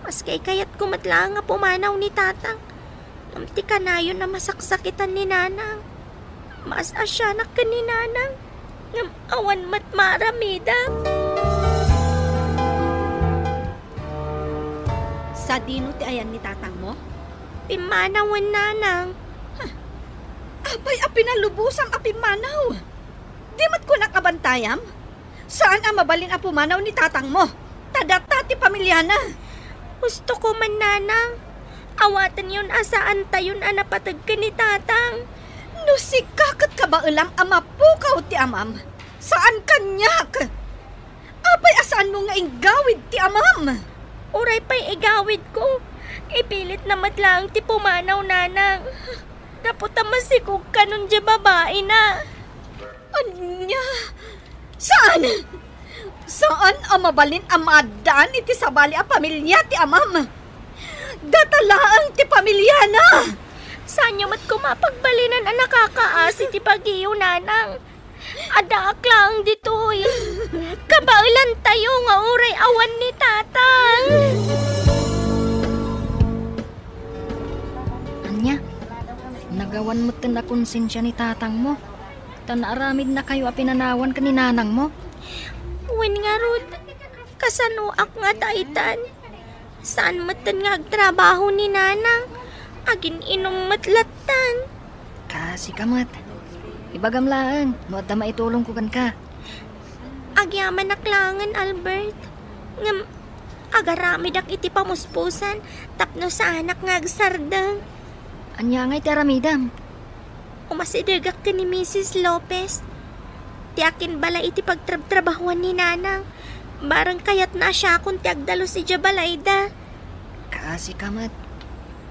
Maski kayatko met laeng a pumanaw ni tatang, ngem ti kanayon a masaksakitan ni nanang. Maas-asianak ken ni nanang, ngem awan met maaramidam. Sadino ti ayan ni tatangmo? Pimmanawen, nanang. Huh. Apay a pinalubosam a pimmanaw? Di met kunak a bantayam? Saan a mabalin a pumanaw ni tatangmo, ta data ti pamiliana. Hustoko man, nanang. Awatenyon a saantayon a napateg ken ni tatang. No sika ket kabaelam a mapukaw ti amam, saan kaniak. Apay a saanmo nga inggawid ti amam? Uray pay igawidko, ipilitna met laeng ti pumanaw, nanang. Gapu ta masikog kanon diay babaina. Ania? Saan? Saan a mabalin a maaddaan iti sabali a pamilia ti amam? Data laeng ti pamiliana. Saanyo met koma a pagbalinan a nakakaasi ti bagiyo, nanang. Addaak laeng ditoy. Kabaelantayo nga uray awan ni tatang. Ania? Nagawan metten a konsensia ni tatangmo, ta naaramidnakayo a pinanawan ken ni nanangmo? Wen ngarud, kasanoak nga daytan? Saan metten nga agtrabaho ni nanang. Agin-inum met lattan. Kaasika met. Ibagam laeng no adda maitulongko kenka. Agyamanak laengen, Albert. Ngem agaramidak iti pamuspusan tapno saanak nga agsardeng. Ania ngay ti aramidem? Umasidegak ken ni Misis Lopez ti akinbalay iti pagtrabtrabahoan ni nanang. Bareng kayatna a siakon ti agdalus idiay balayda. Kaasika met.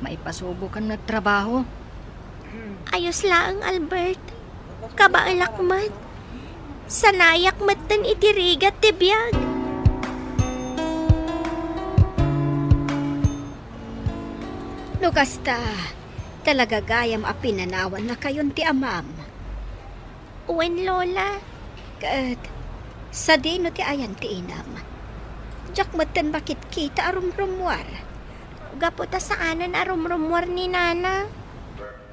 Maipasubokan nga agtrabaho. Ayos laeng, Albert. Kabaelak met. Sanayak metten iti rigat ti biag. No kasta, talaga gayam a pinanawannakayon ti amam. Wen, Lola. Ket sadino ti ayan ti inam? Diak metten makitkita a rumrummuar. Gapu ta saanen a rumrummuar ni Nana.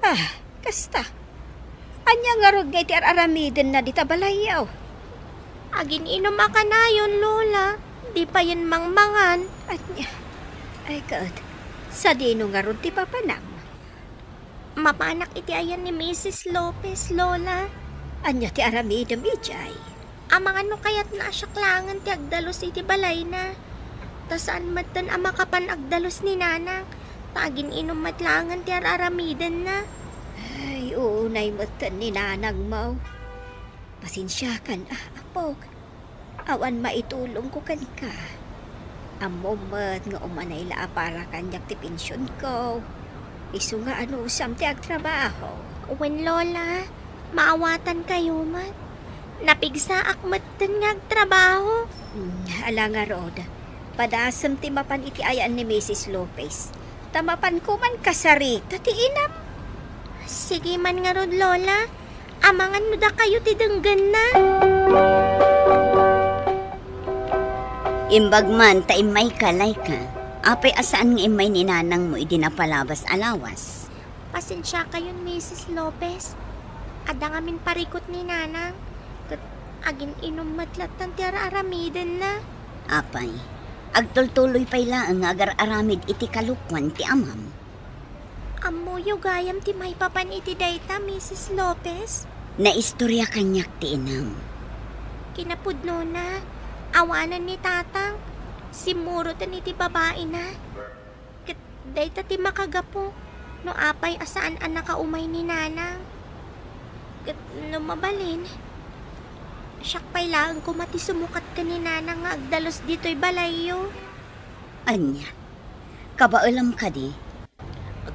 Ah, kasta. Ania ngarud ngay ti ar-aramidenna dita balayyo? Agin-inum a kanayon, Lola. Di payen mangmangan. Ania? Ay, ket, sadino ngarud ti papanam? Mapanak iti ayan ni Misis Lopez, Lola. Ania ti aramidem idiay? Amangan no kayatna a siak laengen ti agdalus iti balayna. Ta saan metten a makapan agdalus ni Nanang, ta agin-inum met laengen ti ar-aramidenna. Ay, uunay metten ni Nanangmo. Pasensiakan, ah, apok. Awan maitulongko kenka. Ammom met nga umanay la a para kaniak ti pensionko. Isu nga anusam ti agtrabaho. Wen, Lola, maawatankayo met. Napigsaak metten nga agtrabaho. Hmm, ala ngarud, padasem ti mapan iti ayan ni Misis Lopez. Ta mapanko man kasarita ti inam. Sige man ngarud, Lola. Amangan no dakayo ti denggenna. Imbag man ta immayka, Laika. Apay a saan nga immay ni nanangmo idi napalabas a lawas? Pasensiakayon, Misis Lopez. Adda ngamin parikut ni Nanang. Ket agin-inum met lattan ti ar-aramidenna. Apay, agtultuloy pay laeng nga agar-aramid iti kalokuan ti amam. Ammoyo gayam ti maipapan iti dayta, Misis Lopez? Naistorya kaniak ti inam. Kinapudnona, awanen ni Tatang. Simmuroten iti babaina. Ket dayta ti makagapu no apay a saan a nakaumay ni Nanang. Ket no mabalin, siak pay laeng koma ti sumukat ken ni Nanang nga agdalus ditoy balayyo. Ania? Kabaelam kadi?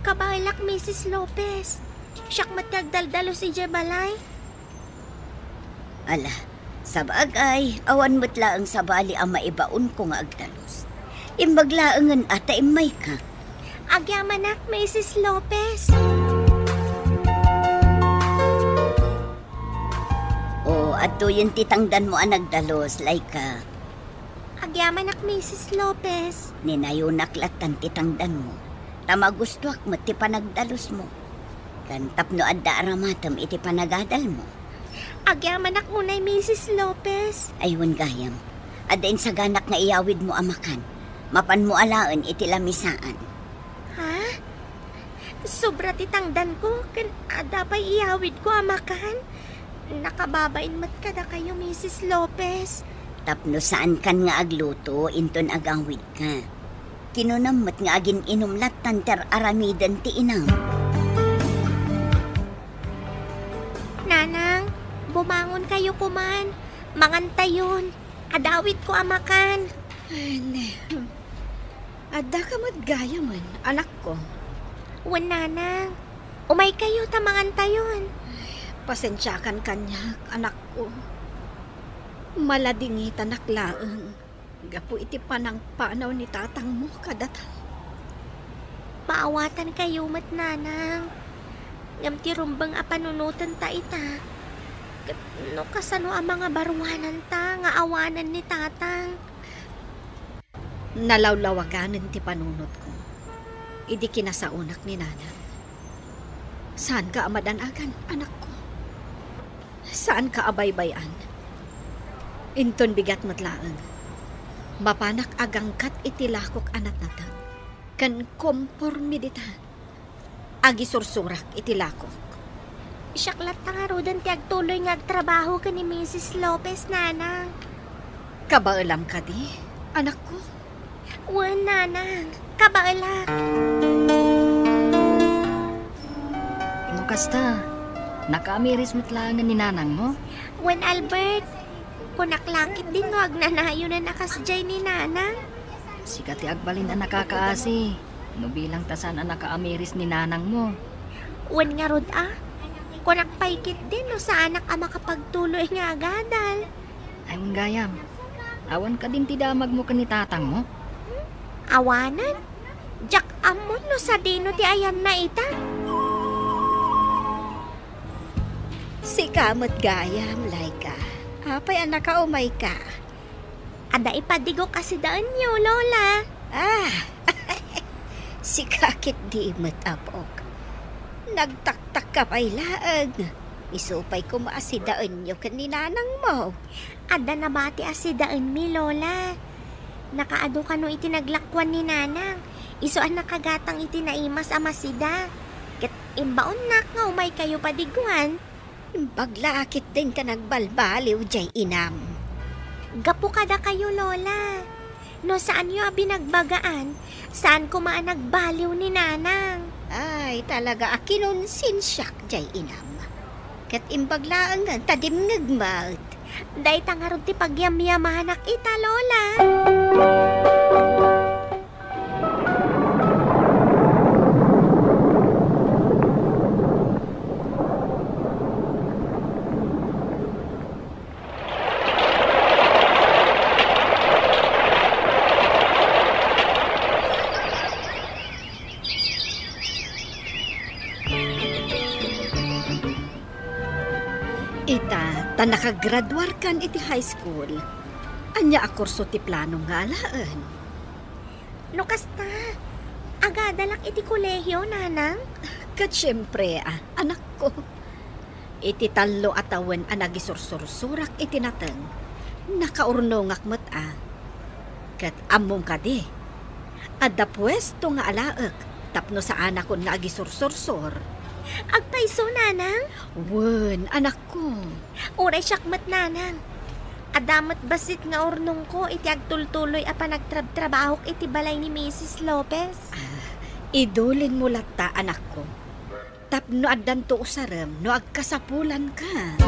Kabaelak, Misis Lopez. Siak met ti agdaldalus idiay balay. Ala, sabagay, awan met laeng sabali a maibaonko nga agdalus. Imbag laengen a ta immayka. Agyamanak, Misis Lopez. O, adtoyen ti tangdanmo a nagdalus, Laika. Agyamanak, Misis Lopez. Ninayonak lattan ti tangdanmo, ta magustuak met ti panagdalusmo. Ken tapno adda aramatem iti panagadalmo. Agyamanak unay, Misis Lopez. Ay, wen gayam, adda insaganak nga iyawidmo a makan. Mapanmo alaen iti lamisaan. Ha? Sobra ti tangdanko, ken adda pay iyawidko a makan. Nakababain met kadakayo, Misis Lopez. Tapno saankan nga agluto, inton agawidka. Kinunam met nga agin-inum lattan ti ar-aramiden ti inam. Nanang, bumangonkayo koman. Mangantayon. Adawidko a makan. Ay, ne. Addaka met gayamen, anakko. Wen, Nanang. Umaykayo ta mangantayon. Pasensiakan kaniak, anakko. Maladingitanak laeng gapu iti panangpanaw ni tatangmo kadata. Maawatankayo met, Nanang. Ngem ti rumbeng a panunotenta ita. Ket no kasano a mangabaruananta nga awanen ni Tatang? Nalawlawaganen ti panunotko idi kinasaonak ni Nanang. Saanka a madanagan, anakko. Saanka a baybay-an. Inton bigat met laeng, mapanak agangkat iti lakok a natnateng ken komporme dita. Agisursurak iti lakok. Siak latta ngaruden ti agtuloy nga agtrabaho ken ni Misis Lopez, Nanang. Kabaelam kadi, anakko? Wen, Nanang. Kabaelak. No kasta, nakaamiris met laengen ni nanangmo? Wen, Albert. Kunak la ketdin no agnanayonan a kasdiay ni Nanang. Sika ti agbalin a nakakaasi, no bilang ta saan a nakaamiris ni nanangmo. Wen ngarud a, kunak pay ketdin no saanak a makapagtuloy nga agadal. Ay, wen gayam, awan kadin ti damagmo ken ni tatangmo? Awanen? Diak ammo no sadino ti ayanna ita. Sika met gayam, Laika. Apay a nakaumayka? Adda ipadigok a sidaenyo, Lola. Ah, sika ketdi met, apok. Nagtaktakka pay laeng. Isu pay koma a sidaenyo ken ni nanangmo. Adda nabati a sidaenmi, Lola. Nakaadu kano iti naglakuan ni nanang. Isu a nakagatang iti naimas a masida. Ket imbaonnak nga umaykayo padiguan. Imbag la a ketdin ta nagbalbaliw diay inam. Gapu kadakayo, Lola. No saanyo a binagbagaan, saan koma a nagbaliw ni nanang. Ay, talaga a kinonsensiak diay inam. Ket imbag laeng ta dimngeg met. Dayta ngarud ti pagyamyamanak ita, Lola. Ita, ta nakagraduarkan iti high school, ania a kurso ti planong nga alaen? No kasta, agadalak iti kolehio, nanang. Ket siempre, a, anakko. Iti tallo a tawen a nagisursursurak iti nateng, nakaurnongak met a. Ket ammom kadi, adda puesto nga alaek tapno saanakon nga agisursursor. Agpayso, nanang? Wen, anakko. Uray siak met, nanang. Adda met bassit nga urnongko iti agtultuloy a panagtrabtrabahok iti balay ni Misis Lopez. Ah, idulinmo latta, anakko. Tapno addanto usarem no agkasapulanka.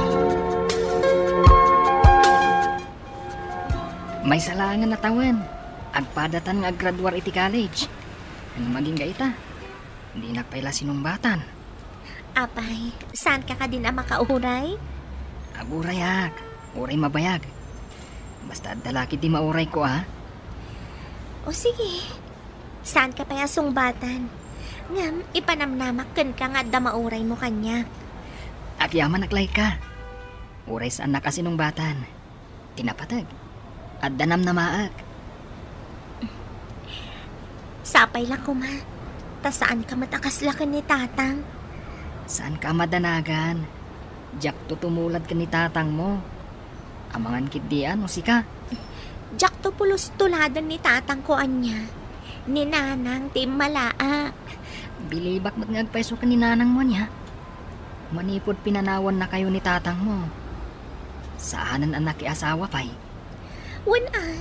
Maysa laengen a tawen, agpadatan nga aggraduar iti college. Ngem agingga ita, dinak pay la sinumbatan. Apay, saanka kadin a makauray? Agurayak, uray mabayag. Basta adda la ketdi maurayko, a. O sige, saanka pay a sungbatan. Ngem ipanamnamak kenka nga adda mauraymo kaniak. Agyamanak, Laika. Uray saannak a sinungbatan. Ti napateg, adda namnamaek. Sapay la koma, ta saanka met a kasla ken ni Tatang. Saanka a madanagan. Diakto tumulad ken ni Tatangmo. Amangan ketdi a no sika. Diakto pulos tuladen ni Tatangko ania. Ni Nanang ti immalaak. Bilibak met nga agpayso ken ni Nanangmo ania. Manipud pinanawannakayo ni Tatangmo. Saanen a nakiasawa pay. Wen a,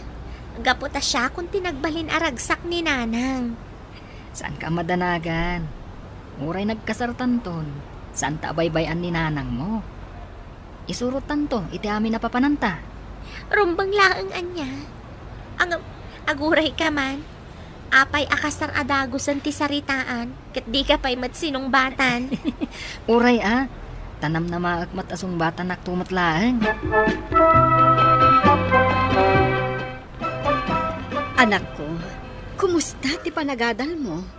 gapu ta siakon ti nagbalin a ragsak ni Nanang. Saanka a madanagan. Uray nagkasartanton, saanta a baybay-an ni Nanangmo. Isurottanto iti amin a papananta. Rumbeng laeng ania. Ang-, agurayka man. Apay a kasar a dagusen ti saritaan, ket dika pay met sinungbatan. Uray a, ta namnamaek met a sungbatannakto met laeng. Anakko, kumusta ti panagadalmo?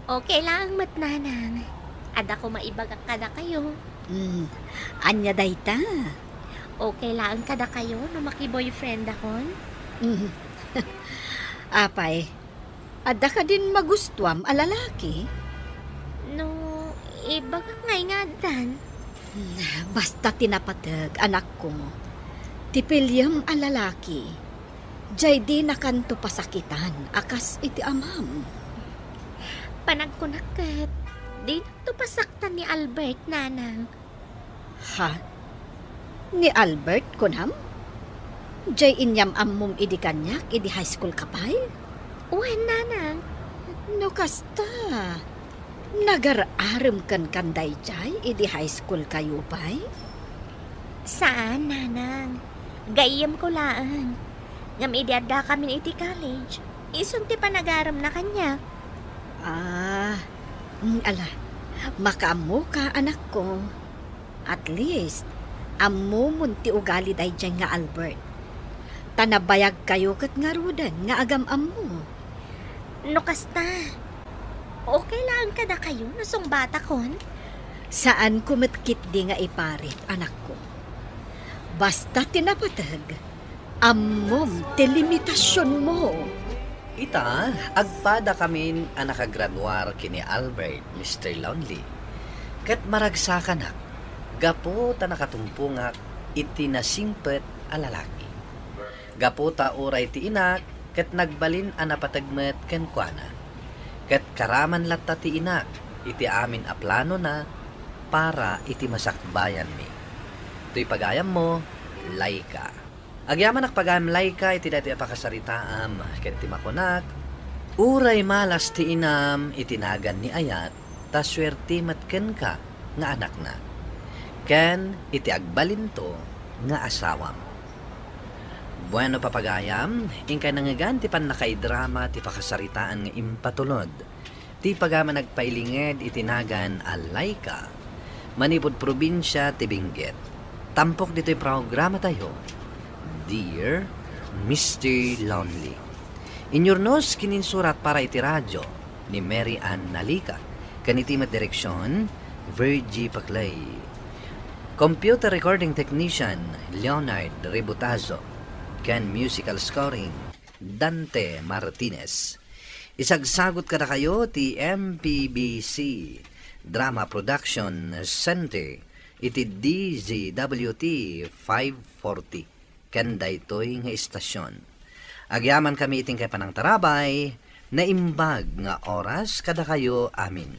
Okay laeng met, Nanang. Adda koma ibagak kadakayo. Hmm, ania dayta? Okay laeng kadakayo no maki-boyfriendakon? Hmm. Apay, adda kadin magustuam a lalaki? No, ibagak ngay nga addan. Hmm, basta ti napateg, anakko. Ti piliem a lalaki, diay dinakanto pasakitan a kas iti amam. Panagkunak ket, dinakto pasaktan ni Albert, Nanang. Ha? Ni Albert, kunam? Diay inyam-ammom idi kaniak idi high school ka pay? Wen, Nanang. No kasta, nagar-arem kenkan daydiay idi high school kayo pay? Saan, Nanang. Gayyemko laeng. Ngem idi addakamin iti college, isun ti panagaremna kaniak. Ah, mm, ala, makaammoka, anakko. At least, ammomon ti ugali daydiay nga Albert. Ta nabayagkayo ket ngaruden nga agam-ammo. No kasta, okay laeng kadakayo no sungbatakon? Saanko met ketdi nga iparit, anakko. Basta ti napateg, ammom ti limitasionmo. Ita, agpadakamin a nakagraduar ken ni Albert, Mister Lonely. Ket maragsakanak, gapu ta nakatumpongak iti nasingpet a lalaki. Gapu ta uray ti inak ket nagbalin a napateg met kenkuana. Ket karaman latta ti inak iti amin a planona para iti masakbayanmi. Toy pagayammo, Laika. Agyamanak pagayam, Laika, iti daytoy a pakasaritaam ket ti makunak, uray malas ti inam iti nagan ni ayat, ta suerte met kenka nga anakna, ken iti agbalinto nga asawam. Bueno, papagayam, inkay nangngegan ti pannakaidrama ti pakasaritaan nga impatulod ti pagayam a nagpailinged iti nagan a Laika, manipud probinsia ti Benguet. Tampok ditoy programatayo, Dear Mister Lonely. Inyurnos ken insurat para iti radio ni Mary Ann Nalica, ken iti met direksion, Virgie Paclay. Computer recording technician, Leonard Ributazo, ken musical scoring, Dante Martinez. Isagsagut kadakayo ti M P B C Drama Production Center iti D Z W T five forty. Ken daytoy nga istasion. Agyamankami iti inkay panangtarabay, naimbag nga oras kadakayo amin.